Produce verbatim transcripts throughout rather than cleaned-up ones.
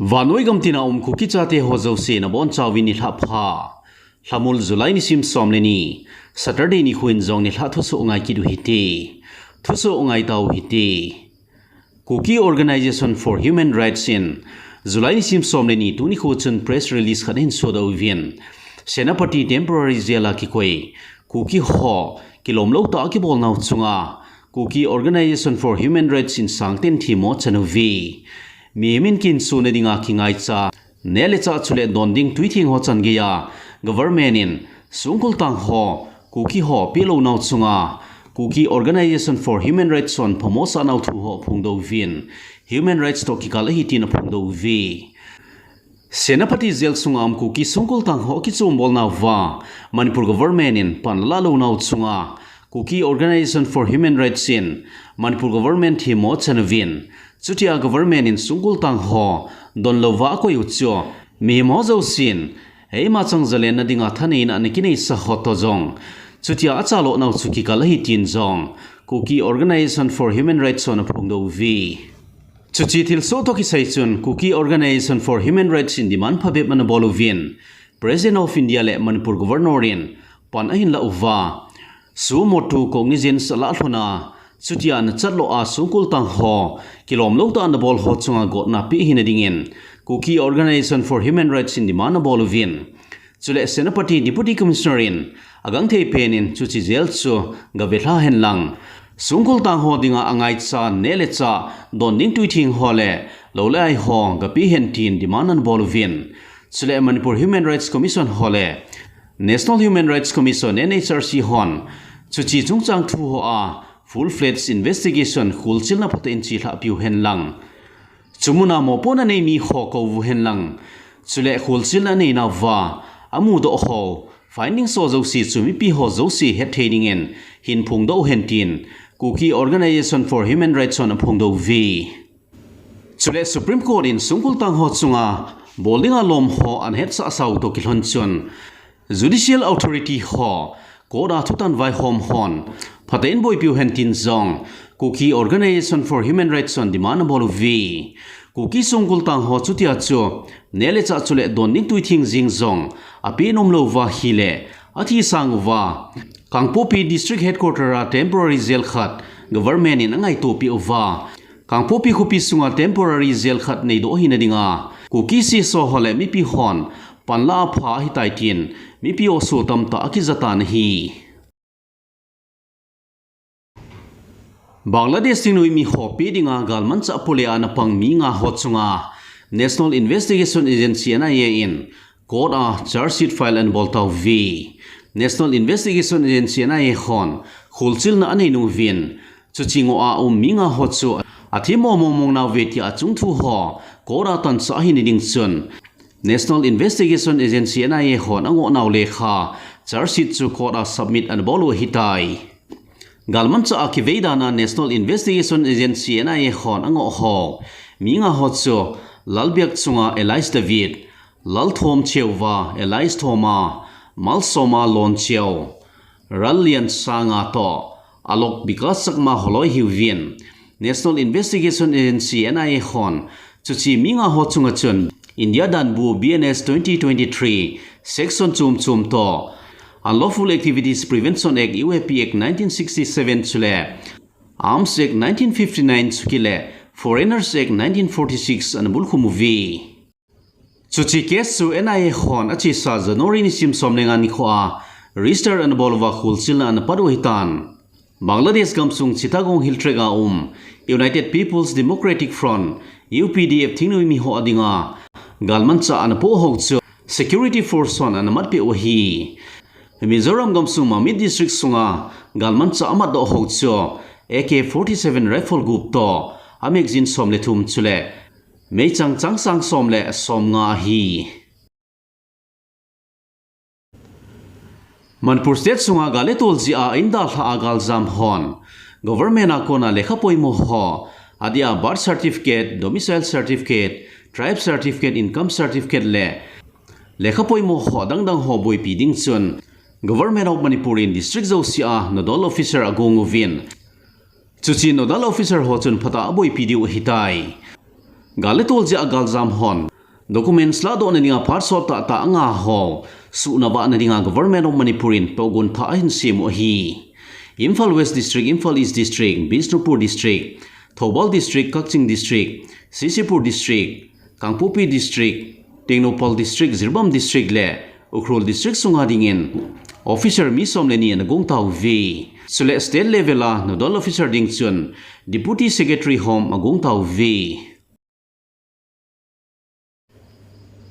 Vannoi gamtina um Kuki chate ho jouse nabonchauvin nilhah pha. Lhamul July nisim som le ni, Saturday nikho in jong nilhah thusoh ngai kit u hite. Thusoh ngai tau hite. Kuki Organization for Human Rights in July nisim som le ni tuni nikho chun press release khat ahin sodoh uvin, Senapati Temporary Jail a kikoi Kuki ho kilomlou tah a kibolnau chunga Kuki Organization for Human Rights in sangtah in themmo achan uve. Mihem in kihinso nadinga kingaicha, neh le chah chule don ding tuitheng ho chan geiya government in songkul tang ho, Kuki ho apeh lounau chunga Kuki Organization for Human Rights hon phamosah nau thu ho aphongdoh uvin, human rights toh kikal ahi tin aphongdoh uve. Senapati Jail sunga um Kuki songkul tang ho akichom bolnauva Manipur government in pan alah lounau chunga Kuki Organization for Human Rights in Manipur government themmo achan uvin, chutia government in songkul tang ho donlouva akoi u chu mihem ho jousen eima chang jalenna dinga thaneina ana kineisah ho toh jong chutia achalohnau chu kikal ahi tin jong Kuki Organization for Human Rights hon aphongdoh uve. Chuche thilsoh toh kisai chun Kuki Organization for Human Rights in demand phabep ana bol uvin, President of India le Manipur Governor in pan ahin lah uva, suo motu cognizance alah lhona, chutia ana chat loa songkul tang ho kilomlou tah a ana bol ho chunga gotna pe hina dingin Kuki Organization for Human Rights in demand abol uvin, chule Senapati Deputy Commissioner in agangthei pen in chuche jail chu gavelha hen lang, songkul tang ho dinga angaicha neh le chah, don ding tuitheng ho le lou le ai ho gape hen tin demand ana bol uvin, chule Manipur Human Rights Commission ho le National Human Rights Commission, N H R C hon chuche chungchang thu hoa full-fledged investigation kholchilna phatah in chelhah piu hen lang, chu muna mopohna nei mi ho kouvu hen lang, chule kholchilna aneinauva amudoh ho findings ho jouse chu mipi ho jouse hetthei dingin hin phongdoh hen tin Kuki Organization for Human Rights hon aphongdoh uve. Chule Supreme Court in songkul tang ho chunga bol dinga lom ho ana hetsah sau toh kilhon chun, judicial authority ho court a thutan vaihom hon phatah in boipiu hen tin jong Kuki Organization for Human Rights hon demand abol uve. Kuki songkul tang ho chutia chu neh le chah chule don ding tuitheng jeng jong apeh nom louva ahile, athi sang uva Kangpokpi District Headquarter a temporary jail khat government in angaito peh uva, Kangpokpi khopi sunga temporary jail khat neidoh ahina dinga Kuki C S O ho le mipi hon pan lah apha ahitai tin mipi ho soh tamtah akijatan ahi. Bangladesh thingnoimi ho peh dinga galmanchah pole a ana pang mi nga ho chunga National Investigation Agency, N I A in court a charge sheet file ana bol tauve. National Investigation Agency, N I A hon kholchilna anei nung uvin, chuche ngoh a um mi nga ho chu athemmo mongmong nauve tia achung thu ho court a tansah ahina ding chun, National Investigation Agency, N I A hon angoh nau lekha charge sheet chu court a submit ana bol u ahitai. Galmanchah a kivei dan a National Investigation Agency, N I A hon angoh ho mi nga ho chu Lalbiakchunga alias David, Lalthomcheuva alias Thoma, Malsoma Loncheu, Ralliansanga toh Alok Bikash Chakma holoi ahiuvin, National Investigation Agency, N I A hon chuche mi nga ho chunga chun India Danbu B N S twenty twenty-three section chom chom toh Unlawful Activities Prevention Act, U A P Act nineteen sixty-seven chule Arms Act nineteen fifty-nine chukit le Foreigners Act nineteen forty-six ana bulkhum uve. Chuche case chu N I A hon achesa January nisim som le nga nikho a register ana bol uva kholchilna ana pat u ahitan. Bangladesh gamsung Chittagong Hill Tract a um United People's Democratic Front, U P D F thingnoimi ho a dinga galmanchah ana poh ho chu security force hon ana matpeh u ahi. Mizoram gamsung Mamit District sunga galmanchah amatdoh ho chu A K forty-seven rifle gup toh a magazine som le thum chule meichang changsang som le som nga ahi. Manipur State sunga gal le tol jeh a indalha a galjam hon government a kona lekha poimo ho, adeh a birth certificate, domicile certificate, tribe certificate, income certificate le lekha poimo ho dangdang ho boipi ding chun Government of Manipur in district jouse a nodal officer agong uvin, chuche nodal officer ho chun phatah a boipi diu ahitai. Gal le tol jeh a galjam hon Documents ladohna dinga phat sot tahtah anga ho suhna vahna dinga Government of Manipur in tohgon thah ahin sem u ahi. Imphal West District, Imphal East District, Bishnupur District, Thoubal District, Kakching District, CCpur District, Kangpokpi District, Tengnoupal District, Jiribam District le Ukhrul District sunga dingin officer mi som le ni ana gong tauve. Chule state level a nodal officer ding chun Deputy Secretary Home agong tauve.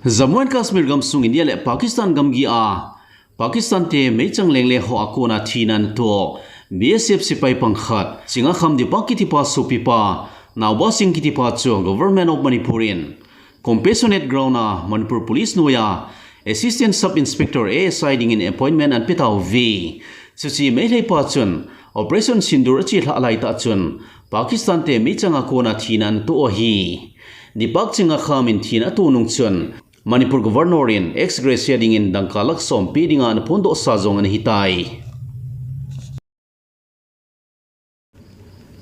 Jammu and Kashmir gamsung India le Pakistan gamgi a Pakistan te meichang lengle ho a kona thina ana toh BSF sepai pangkhat Chingakham Deepak kitipa sopipa Naoba Singh kitipa chu Government of Manipur in Compassionate Ground a Manipur Police noiya Assistant Sub Inspector, ASI dingin appointment ana pe tauve. Chuche Meitei pa chun Operation Sindoor achelhah laitah chun Pakistan te meichang a kona thina ana toh ahi. Deepak Chingakham in thina atoh nung chun Manipur Governor in ex gratia dingin dangka lakh som pe dinga ana phondoh sa jong ana hitai.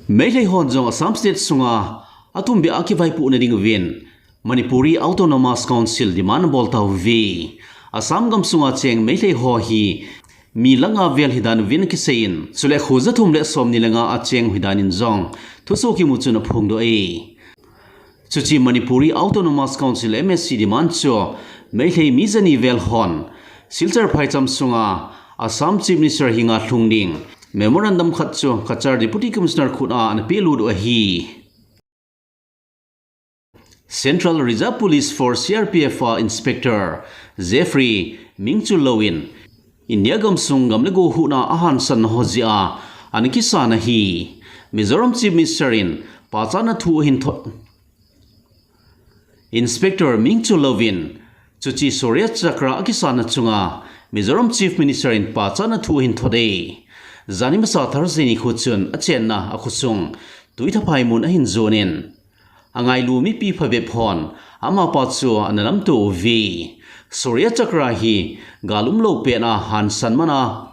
Meitei hon jong Assam State sunga atumbeh a kivaipohna ding uvin Manipuri Autonomous Council demand abol tauve. Assam gamsunga cheng Meitei ho hi mi lakh nga vel hidan uvin akiseiyin, chule kho jathum le somni le nga a cheng hidan in jong thusoh kimu chun aphongdoh e. Chuche Manipuri Autonomous Council, MAC demand chu Meitei mi jani vel hon Silchar phaicham sunga Assam Chief Minister henga lhung ding memorandum khat chu Cachar Deputy Commissioner khut a ana pelut u ahi. Central Reserve Police Force, CRPF a Inspector Jeffrey Mingchullo in India gamsung gam le go huhna a hansanna ho jeh a ana kisan ahi. Mizoram Chief Minister in pachatna thu ahin thot. Inspector Mingchullo in chuche Shaurya Chakra akisanna chunga Mizoram Chief Minister in pachatna thu ahin thot e. Jani masa Thursday nikho chun achenna akhosung Tuithaphai mun ahin jon in, angailu mipi phabep hon amapa chu ana lamto uve. Shaurya Chakra hi gal umlou pet a hansan mana,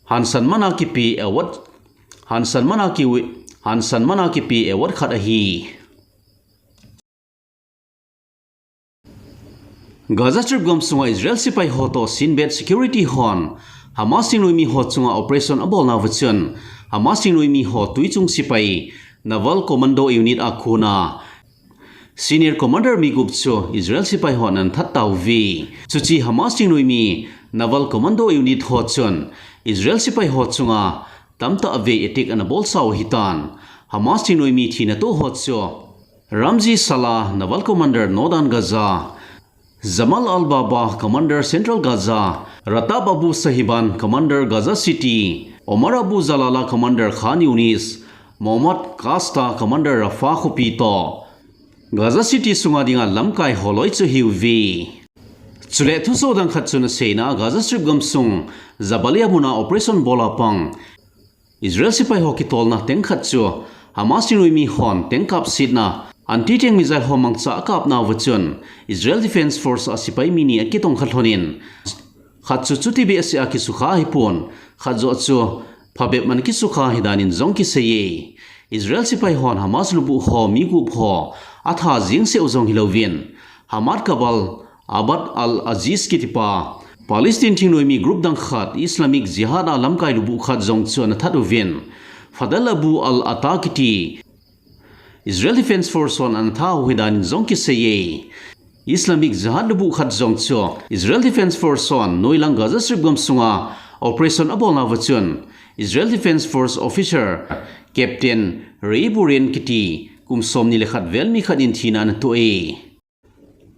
hansan mana kipe award, hansan mana ki, hansan mana kipe award khat ahi. Gaza Strip gamsunga Israel sepai ho toh Shin Bet security hon Hamas thingnoimi ho chunga operation abolnauva chun Hamas thingnoimi ho tuichung sepai Naval Commando Unit a kona Senior Commander mi gup chu Israel sepai hon ana that tauve. Chuche Hamas thingnoimi Naval Commando Unit ho chun Israel sepai ho chunga tamtah vei attack ana bolsau ahitan. Hamas thingnoimi thina toh ho chu Ramzi Salah, Naval Commander Northern Gaza, Jamal al-Baba, Commander Central Gaza, Rattab Abu Sahiban, Commander Gaza City, Omar Abu Jalala, Commander Khan Yunis, Mohammad Kasta, Commander Rafah khopi toh Gaza City sunga dinga lamkai holoi chu ahiuve. Chule thusoh dang khat chun aseina a Gaza Strip gamsung Jabalia muna operation bola pang Israel sepai ho kitolna teng khat chu Hamas thingnoimi hon teng kapsetna anti-tank missile ho mangcha akapnauva chun Israel Defense Force a sepai mi ni akitongkha lhonin, khat chu chuti behseh a kisukha ahipon, khat joh chu phabep ana kisukha ahidan in jong akiseiye. Israel sepai hon Hamas lubuh ho mi gup ho atha jeng seh u jong hilouvin, Hamad Kabal Abd al-Aziz kitipa Palestine thingnoimi group dang khat, Islamic Jihad a lamkai lubuh khat jong chu ana that uvin, Fadl Abu al-Ata kiti Israel Defense Force hon ana that u ahidan in jong akiseiye. Islamic Jihad lubuh khat jong chu Israel Defense Force hon noilang Gaza Strip gamsunga operation abolnauva chun Israel Defense Force officer Captain Rei Buren kiti kum somni le khat vel mi khat in thina ana toh e.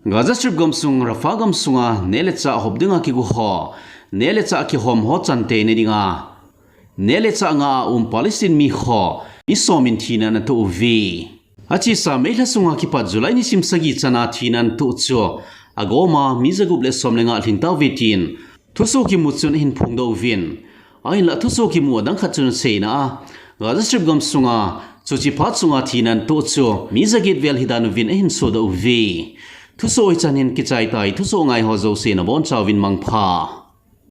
Gaza Strip gamsung Rafah gamsunga neh le chah hop dinga kigo ho, neh le chah kihom ho chanteina dinga neh le chah nga a um Palestine mi ho mi som in thina ana toh uve. Achesa May lha sunga kipat July nisim sagi chana thina ana toh chu agoma mi jagup le som le nga lhing tauve tin thusoh kimu chun ahin phongdoh uvin. Ahinlah thusoh kimu adang khat chun aseina a, Gaza Strip gamsunga chuche phat sunga thina ana toh chu mi jaget vel hidan uvin ahin sodoh uve. Thusoh hichan hin kichai tai, thusoh ngai ho jouse nabonchauvin mangpha.